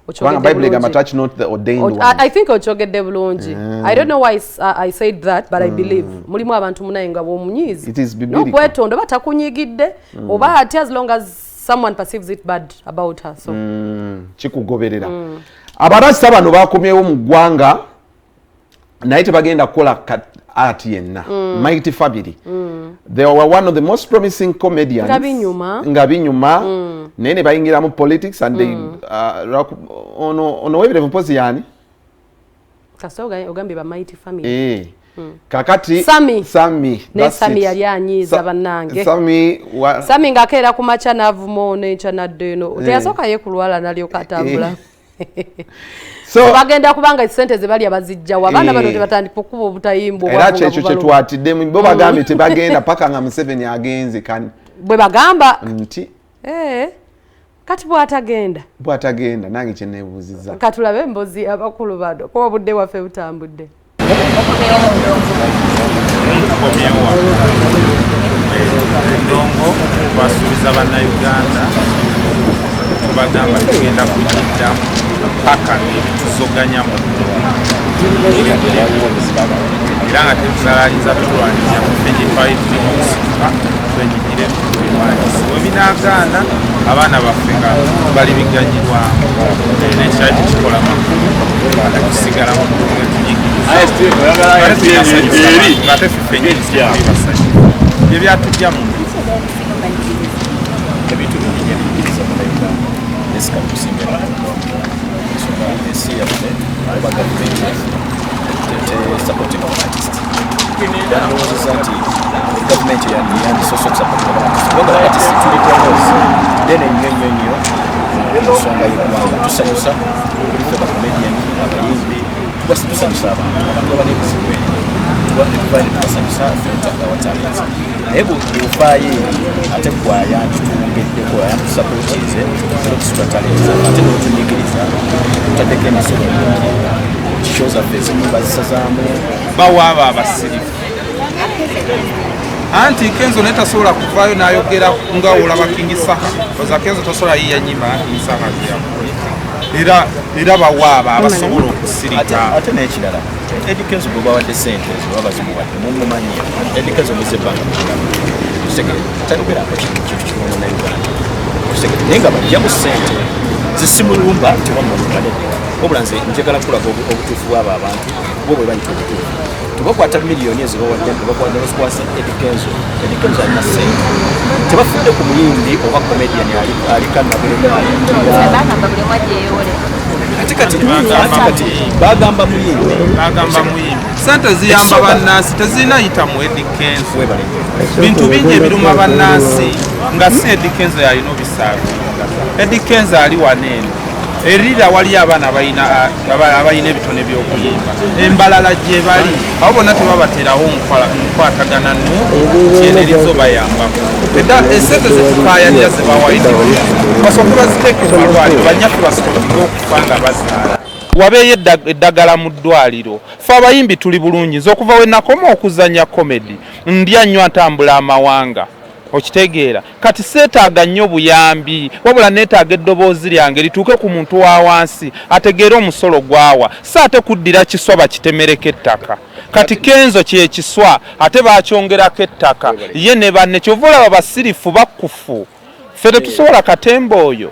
Kubanga Bible egamba, "Touch not the ordained ones." I think okyogedde bulungi. I don't know why I said that, but I believe mulimu abantu munaye nga bw'omunyiiza It is biblical. N'okwetonda oba takunyigidde oba ate, as long as someone perceives it bad about her, so Kikugoberera. Abarasta bano bakomyewo mu ggwanga, naye tebagenda kukola art yenna. Mighty Family, they were one of the most promising comedians. Nga binyuma. Nga binyuma, naye ne bayingira mu politics and they ono webirevu mpozi yani. Kasita ogambye ba Mighty Family. Eh. Kakati Sami. Sami. Ne Sami yali anyiiza bannange. Sami wa Sami ng'akeera ku makya n'avuma ono, enkya nadda eno. Teyasooka ye kulwala n'alyoka atambula. So bagenda kubanga esente ze balya bazijjawo abaana bano tebatandika okuba obutayimbwa. Era kyekyo kyetwatiddemu. Bo bagambye tebagenda paka nga Museveni agenze kan. Bwe bagamba. Nti Eh, kati bw'atagenda? Bwatagenda, nange kyeneebuuziza. Katulabe embozi abakulu bano, kuba obudde bwaffe butambudde. Tukomyewo endongo. Twasuubiza Bannayuganda, tubagamba tugenda kugiddamu paka ng'ebituzoganya mu ndongo, era nga tetusalaliza tulwanirira muffe gye twali tulina okusituka twenyigire tubirwanyise. Bwe binaagaana, abaana baffe nga bali biganyirwamu, era ekyali tekikola makulu ate kusigala mu ndongo etunyigiriza ngate ffe ffennyini tuli basanyufu bye byatujja mu Ebintu bingi ebiyigiriza Munnayuganda nesika kusinga ensonga ensi yaffe oba gavumenti tesupportinga artist. Ndowooza nti gavumenti yandisoose okusupportinga artist, kubanga artist tuli ddoboozi ddene nnyo nnyo nnyo mu nsonga y'eggwanga. Tusanyusa, ffe bacomedian, abayimbi, tuba tusanyusa abantu. Abantu baba n'ebizibu eri, netuvayo netubasanyusa our talent. Naye bw'ovaayo eri ate gwe ayanditwongeddeko, ayanditusupportinze era okusitula talent zaffe, ate n'otunyigiriza, tutaddeko emisolo mingi, show zaffe ezimu bazisazaamu. Bawaaba abasirifu anti Kenzo naye tasobola kuvaayo n'ayogera nga olaba King Saha oza. Kenzo tasobola yiya nyimba nga King Saha zeyakola. Era bawaaba abasobola okusirika. Ate n'ekirala, Eddy Kenzo gwe bawadde sente ezo baba bazimuwadde, mumumanyi Eddy Kenzo muze ebbanga mukiramu, tayogerako kintu kitono Uganda, naye nga bajjamu sente zisimulumba tebamulumba nedda. Wabula nze njagala kulaga obutuufu bwabo abantu bo bwe bayita obutuufu. Tebakwata miliyoni ezo bawadde, bakwata bazikwasa Eddy Kenzo. Eddy Kenzo alina sente, tebafudde ku muyimbi oba comedian ali kannabulemu. Bagamba buli omu agyeyole. Ate kati bagamba muyimbi. Bagamba muyimbi. Sente ziyamba bannansi, tezirina yita mu Eddy Kenzo. Webale. Bintu bingi ebiruma bannansi nga si Eddy Kenzo yalina obisaavinga. Eddy Kenzo ali wano eno erira waliyo abaana abalina ebitone by'okuyimba embalala gye bali abo bonna tebabaterawo nkwatagana nu kyenerizo bayambako. Edda esente zetukayanira zebawaidde basooke baziteeke mu malwaliro, banyaffe basobola okufa nga bazaala, wabeeyo eddagala mu ddwaliro. Fe abayimbi tuli bulungi. Nze okuva we nakoma okuzanya comedy, ndya nnyo, ntambula amawanga, okitegeera? Kati seetaaga nnyo buyambi, wabula neetaaga eddoboozi lyange lituuke ku muntu wa wansi ategeere omusolo gwawa, si ate kuddira kiswa bakitemereko ettaka. Kati Kenzo kyekiswa ate bakyongerako ettaka ye ne banne. Kyova olaba basirifu bakufu, ffe tetusobola katemba oyo.